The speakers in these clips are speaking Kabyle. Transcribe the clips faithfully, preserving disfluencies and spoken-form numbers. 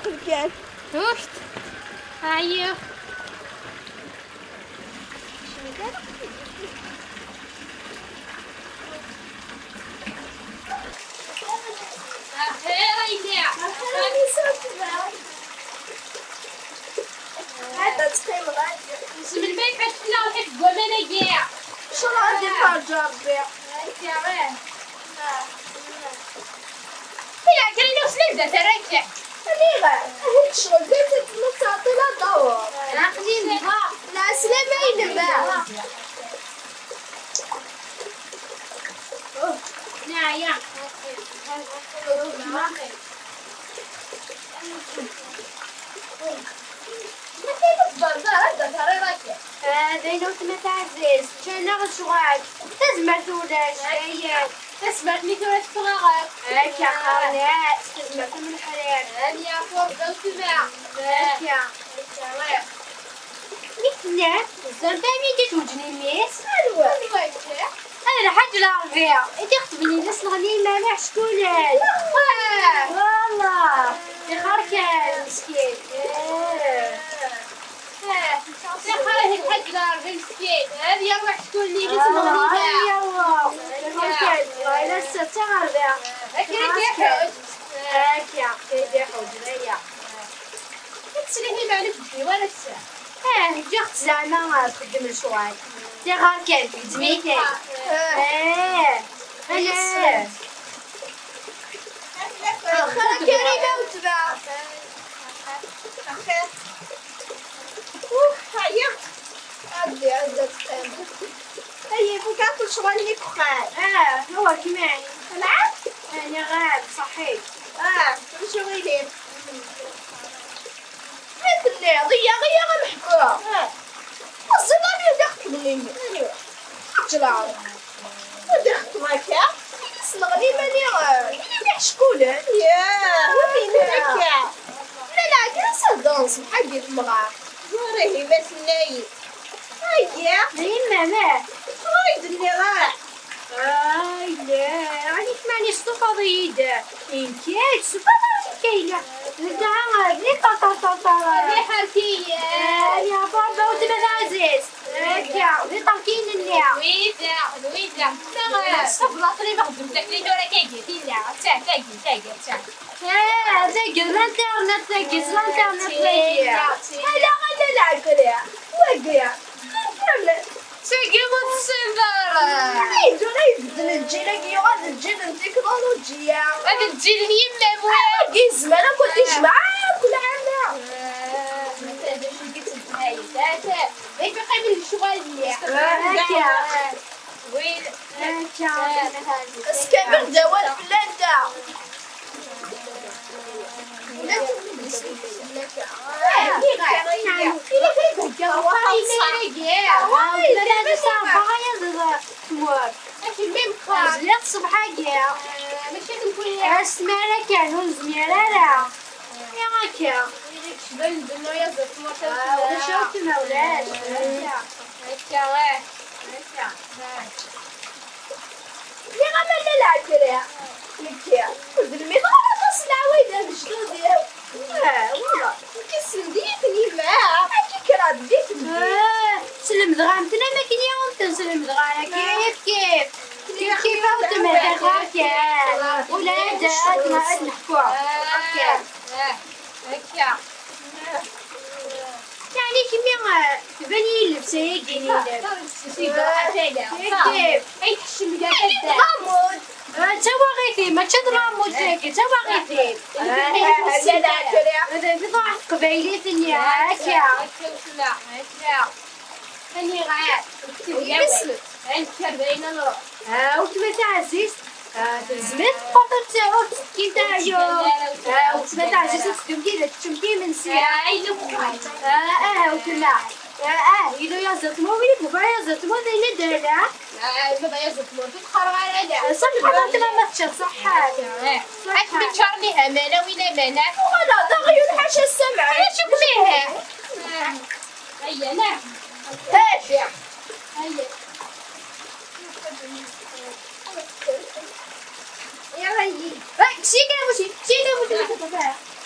Kan. Tukt. Ayo. Akhir ini. Akhir ini. Hada teqqimeḍ. Melmi ay ḥettleɣ deg waman-agi? Ncallah ad iferǧ Rebbi. Akka, eh. Ila kan inu slim da tarra-k. Aniɣer? Ahil ccɣel kan tettmettaṭ ila dawr. Aql-i nebɣa. Lɛeslama-inem. Neɛya. D ayen ur tma taɛzizt, ččan-aɣ lecɣal. Tazmert ulac, dayen. Tazmert-nni tura teffeɣ-aɣ. Akka qqaren, tazmert am leḥrir. Am yeɛfu Rebbi a weltma. Akka. Akka, ih. Mi tella, teẓẓam tani i d-itewǧen i mmi-s. Anwa? Anwa akka? Ad lḥaǧ Lɛerbi, i d-ixeṭben yelli-s n Leɣnima n Iḥeckulen. Wah! Wallah, ixer kan, meskin. Eh. Eh, ixer lḥaǧ Lɛerbi meskin. Ad yerwa Iḥeckulen yelli-s n Leɣnima. Ah, ad yerwa. Ixer kan, wala ass-a d Taɣerbi. Akken i d-iḥuǧ. Akka, i d-iḥuǧ, d aya. Ad tesliḥi meɛna deg wara ass-a. Eh, ǧǧiɣ-tt zeɛma ad txeddem lecɣal. Tiɣar kan, teǧǧem-it. Eh. Eh. Axir a Karima weltma. Axir. Uh, ɛyiɣ. Ɛeddi, ɛeddi ad teqqim. Ay, ifuk akk lecɣal-nni deg uxxam. Ah, هو كمان. Lɛab? أنا غاب صحيت. Ah, ulac aɣilif. Ma tenniḍ, iyyaɣ, iyyaɣ ad neḥku. Teẓẓiḍ amek i d-ixeṭṭben-nni? Aniwa? Ǧlaḍ. Ma d-ixeṭṭeb akka? Yelli-s n Leɣnima n Iḥeckulen. Yah, win akka. Ma lɛegla s-heddren ṣṣbeḥ-agi temɣer. Ur ihi ma tenna-yi. Ayya. D yemma, mah? Ur yi-d-tenniḍ ara. Ay, la, ɛni kmani testufaḍ-iyi-d? Inkak, testufaḍ-iyi-d Kayla. Dda, di ṭaṭaṭaṭa. Di ḥerki. Ay, ya baba, weltma taɛzizt. Akka, di ṭerkin-nni. Wida, wida. Tablaṭ-nni ma xedmet akli tura kagi, tinna. Tah, tagi, tagi, tah. Ah, tagi, l'internet, tagi, l'internet, tagi. Ala, ala, la, kra. Wagi. Tagi ur tessineḍ ara. Ay, tura yebdel lǧil-agi, yuɣal d lǧil n tiknuluǧiya. Ad lǧil n yemma-m. Agi yezmer akk ad yejmeɛ akk lɛama. Ah, ma tɛeddac-agi d tedhayet. Ata, d acu qqimen lecɣal-nni. Akka. Win. Akka. Ass kamel d awal fell-anteɣ. Tmurt. Zliɣ ṣṣbeḥ-agi. Asmi ara kan ur nezmir ara. Iɣ akka. Ulac akk ma ulac. Akka, ih. Akka. Lliɣ am Lalla Lɛekriɛ. Nekki, ur d-lmideɣ ara aṭas n leɛwayed am lejdud-iw. Ah, wala, nekki slemd-iyi-ten yemma. Akka kkreɣ-d di temdint. Ah, slemdeɣ-am-ten am akken i am-ten-slemdeɣ ara, kif kif. Kif kif a weltma, d axir kan. Ula ad, ad, ad neḥku. Akka. Ah, akka. Yeɛni kemmi, eh, tban-iyi llebsa-agi-nni. Ay tekcem da tadda. Ah, d tawaɣit-im, mačči d lamut-agi, d tawaɣit-im. Ah, d tawaɣit teqbaylit-nni, akka. Akka, akka. Aniɣer? Ad nekker d ayen ad nruḥ. Ah, weltma taɛzizt, ah, tezmer teqqur ur tt-, ur tettkin ara, ah, weltma taɛzizt ur tettkem kra, teččem kan imensi. Ah, ah, weltma. Ah, ah, yella yaẓ-, tmur, win i yebɣa yaẓ-, tmur, d ayen ad d-ala. Ah, baba yaẓ-, tmur, ur teqqar ara ala. Ah, ṣaḥḥa, weltma ma tečča, ṣaḥḥa. Ah, ṣaḥḥa. Ad kem-iččaren ihamana, win amana. Wala, d aɣyul ḥaca ssamɛa. Acu kem-ihi? Ah. Ayya, nah. Ayya. Ayya. Ya, ayya. Hey, sika musi, sika musi.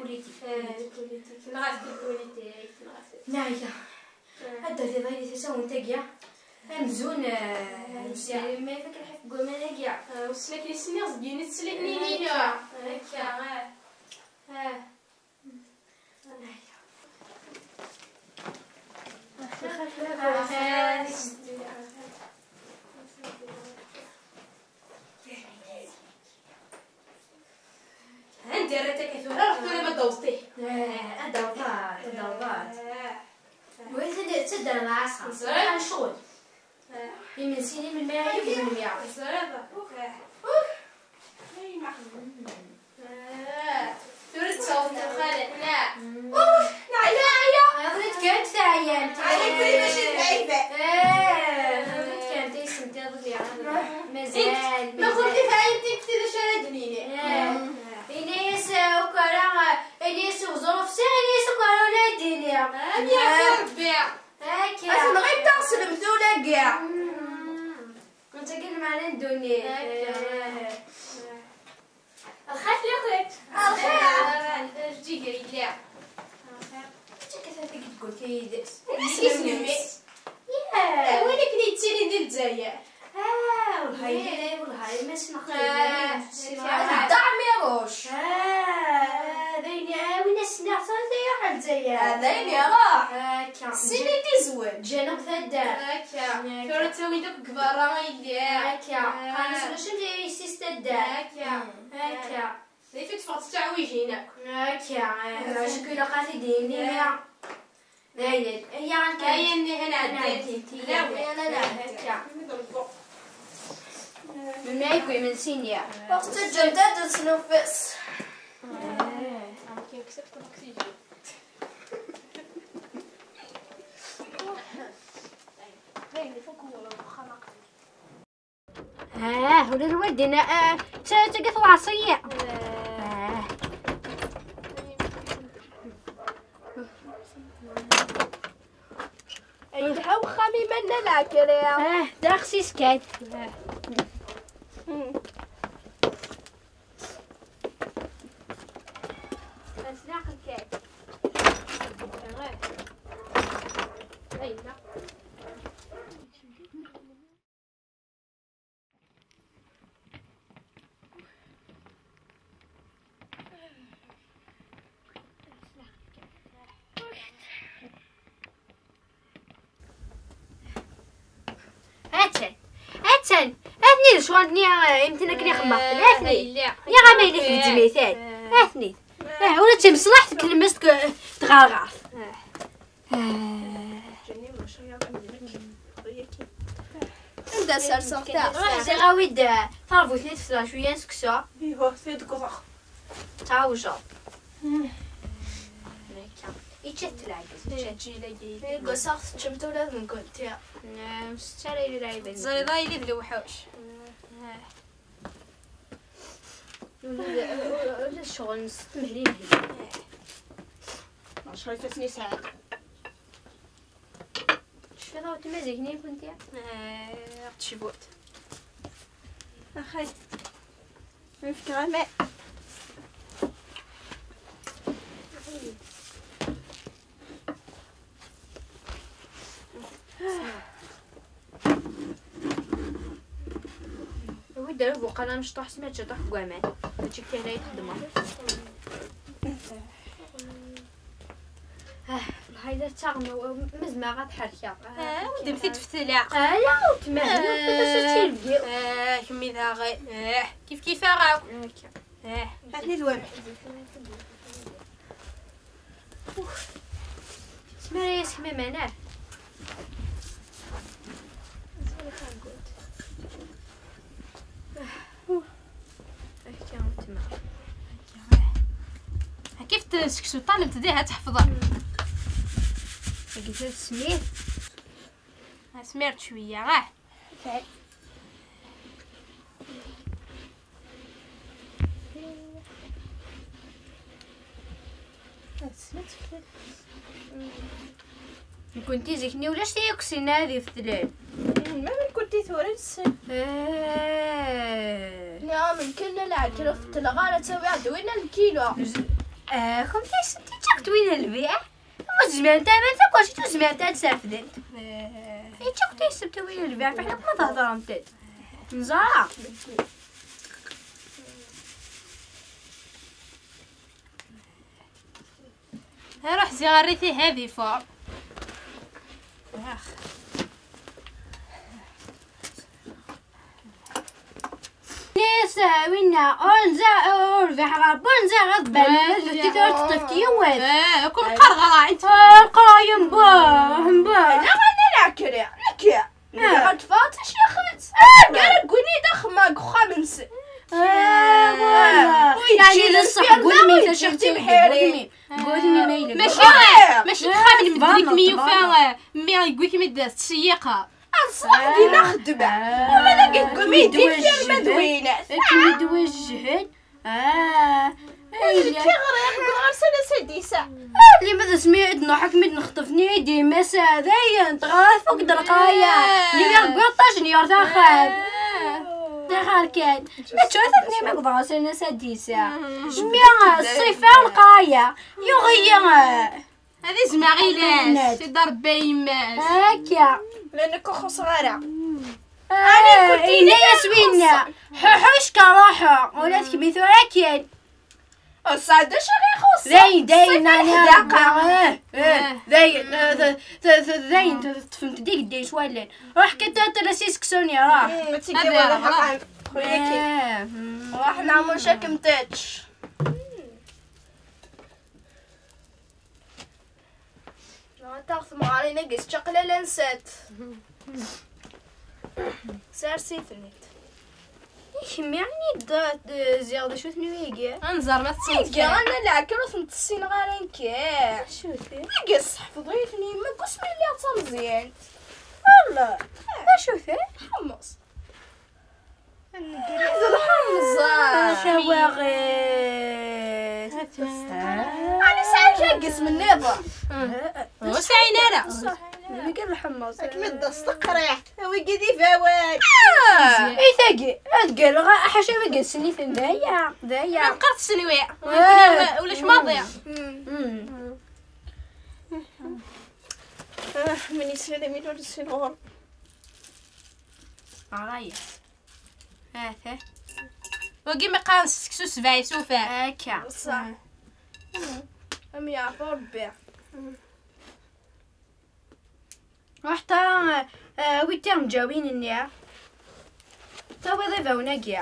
politique. Eh, politique. Nɣet politique, nɣet. Neɛya. Eh. Ad d-tadiḍ ayen i tasawent-agi. Amzun, eh, amzun, ma ifak lḥif deg waman-agi. Eh, wissen akken i s-nniɣ zedgen-itt s leḥnini-inu. Akka. Akka, eh. Eh. Anda ara taka tura, ruḥ tura ma d-awḍeḍ. Eh, ad d-awḍeḍ, ad d-awḍeḍ. Eh. Win tedder lɛaṣer. Ẓriɣ. Ncɣel. Imensi-nni melmi ara yebdu? Ẓriɣ. Uf. Uf. Ay, ma. Ah, tura d taweḍ lxalat, neɣ? Uf, neɛya, neɛya. Ɣiḍent kan teɛyamt. Ɛni kuli mačči d lɛibad? Eh, ɣiḍent kan taysemt iḍelli. Mazal, ma mazal. Kunti teɛyamt, inti d acu ara d-nini? Eh. Ini-as, eh, akk ara, eh, ini-as i uẓruf si, ini-as akk ara ula d-iniɣ. Amek ara Rebbi? Akka. Ad tenɣimt taɣeslemt ula-agi. Mm. Netta kan lmeɛna n ddunit. Akka. Eh. Lxir fell-akent. Lxir. Lǧiger yella. Lxir. Acu akka tagi tewwet yid-s? Amek isem-is? Yah. Win akken yettilin di Lezzayer. Ah, welhay, welhay, ma ssneɣ-t. Ah, Dda Ɛmiruc. Ah, d ayen, ah, win ass-nni ɣer tama-nni iruḥ ar Lezzayer. Ah, d ayen iruḥ. Akka. Syin i d-izweǧ. Ǧǧan akk taddart. Akka. Akka. Tura ttawin-d akk deg berra ay lliɣ. Akka. Ah. Qqaren-as ulac am yessi-s taddart. Akka. Mm. Akka. D acu i teffeɣ tettɛewijin akk. Akka. Ah, acu ilaq ad t-id-yini? Ah. Dayen, aya akka. Aya nnihan ɛeddin. Ɛeddin, tikwal. Lawi. Aya nnihan akka. Melmi ay yewwi imensi-nni? Ur tettaǧǧamt ad d-tesnuffes. Dayen, ifuk wexxam aql-i. Ah, ula d waddin, ah, ttaggat lɛaṣi. Ah. Yelha uxxam iman-nni lɛekri. Ah, d axsis kan. Ah. Aslaq kan. Ay, la. Atan, atan, atni d ccɣel-nni, eh, imten akken i xemmeɣ. Eh, atni. Niɣ ama yella tgezzem-iten. Eh. Atni. Eh, ula d timeslaḥt tlemmast tɣerɣert. Eh. Anda serseɣ ta? Ziɣ awi-d, eh, tarbut-nni tefteɣ cwiya n seksu. Iho, tedgreɣ. Tɛewjeḍ. Akka. Ičča-t lɛegg. Ičča-t. Deg wass-a teččemt ula d nekkenti. Ur ttett ara yir lɛibad. Teẓriḍ a yelli d lewḥuc. Ula d, ula d ccɣel-nnes temhel imhel. Ɛecra ifassen i sɛiɣ. Tecfiḍ a weltma zik-nni kunti? Eh, tecbut. Axay. Nefk aman. Awi-d ara bu qqan amecṭuḥ s ma čča ṭuḥ deg waman. Mačči kan ay txedmeḍ. Ah, lḥayla d taɣma, ma zemreɣ ad ḥerkeɣ. Ah, ur d-mti tfetla. Ala, ur tmehni, ur tfetla. Ah, kemmi daɣen. Ah, kif kif aɣ akk. Ah, atni d waman. Smara-yas kemmi aman, ah. Akka, weltma. Akka. Akka i t-, seksu ṭalent diha tḥefḍen. Tagi tasmir. Asmir cwiya, ah. Nekkenti zik-nni ulac tiyuksina ad ifetlen. Ma nekkenti tura nessen. Eh. Nniɣ-am nekk la lɛekra ur fettleɣ ara, ttawiɣ-d winna lkilu. Ah, kumt isent iččaɣ-d winna lbiɛ. Ur zmirent ara ad takwacit, ur zmirent ad srefdent. Eh. Iččaɣ-d isent winna lbiɛ, fiḥel akk ma thedremt-d. Nẓara. Ruḥ ziɣ err-it ihi ad ifuṛ. Ax. Yes, winna, ur nza-, ur rbiḥ ɣer ur nza ɣer tbal, d titura teṭṭef yiwet. Eh, kum qerɣra, int. Eh, qerɣ yemba, yemba. Ala, ana leɛkri, nekk. Nekk ɣer tfat, a cixet. Gar aguni d axemma deg uxxam-nsen. Ah, voilà. Ur yeǧǧi d ṣṣeḥ, gudmi, tacixet, gudmi. Gudmi ma yella. Mačči, mačči deg uxxam n medden i kem-yufa, eh, mmi yewwi-kem-id s sseyyaqa. Anṣaḥ din axeddmeɣ. Wala dagi deg umi d-ifirma d winat. Akken i d-wajjhen. Ah, ay, tiɣri, ɣer sana sadisa. Ah, li ma d asmi i d-nruḥ, akken i d-nexṭef, ni d yemma-s, dayen, tɣar, tfuk-d lqaya. Ni deg waṭṭaj n yur taxxam. D axar kan. Mačči ad tefni mi wwḍeɣ ɣer sana sadisa. Mi ṣṣifa lqaya. Yuɣ-iyi. Ad izmeɣ ilas, i d-rebba yemma-s. Akka. La nekk ur xuṣṣeɣ ara. Ah, yenna-yas winna, ḥuḥuc ka ruḥu, ula d kemmi tura akken. Ass-a d acu i ɣ-ixuṣṣen? Dayen, dayen, ṣṣifa neɛni leḥdaqa. Eh, eh, dayen, eh, d-, d-, d-, dayen, teṭṭfemt-d igeddi s wallen. Ruḥ kan tura s iseksu-nni, ruḥ. Mm, ad tigi wala ɣra. Xuyaki. Eh, mm. Ruḥ neɛmer cakem tečč. Nɣant-aɣ temɣarin-agi s čaqlala-nsent. Sers-iten-id. I kemmi, ani d-, d-, ziɣ d acu-ten wigi? Ad nẓer ma tettneḍ kra. Iga, ana leɛkel ur tent-ssineɣ ara nekk. Acu-ten? Agi sseḥfeḍ-iten yemma deg wasmi lliɣ d tameẓyant. Wallah. Acu-ten? Ḥemmeṣ. D lḥemẓa. Tawaɣit. Ɛni sɛan kra n yisem nniḍen? Ur sɛin ara. Wigi d lḥemẓ. Akken d-as teqriḥt. Wigi d ibawen. I tagi, ad ggalleɣ, ḥaca wigi ssniten d aya, d aya. Meqqert sselwi. Ulac maḍi. Mm. Mm. Ah, min yesla d amin ur nessin ɣur. Ɣrayet. Ata. Wagi mi qqaren s seksu sebɛa isufar. Akka. Ṣṣeḥ. Mm. Am yeɛfu Rebbi. Ruḥ ta, eh, awi tiɣenǧawin-nni. Tawiḍ ibawen-agi.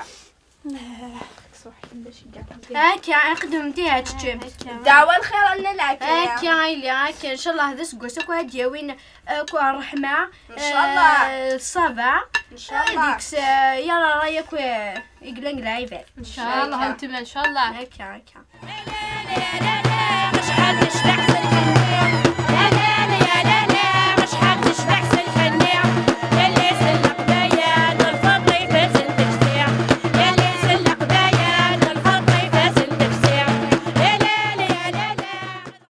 Akka, iqdem tiha teččem. Dɛwa lxir a nna leɛkaya. Akka, a yelli, akka. Ncallah d aseggas akk ad d-yawin akk ṛṛeḥma. Ncallah. Eh, ṣṣaba. Ncallah. Deg-s, eh, yal ṛṛay akk, eh, i yellan deg lɛibad. Ncallah, a weltma, ncallah. Akka, akka.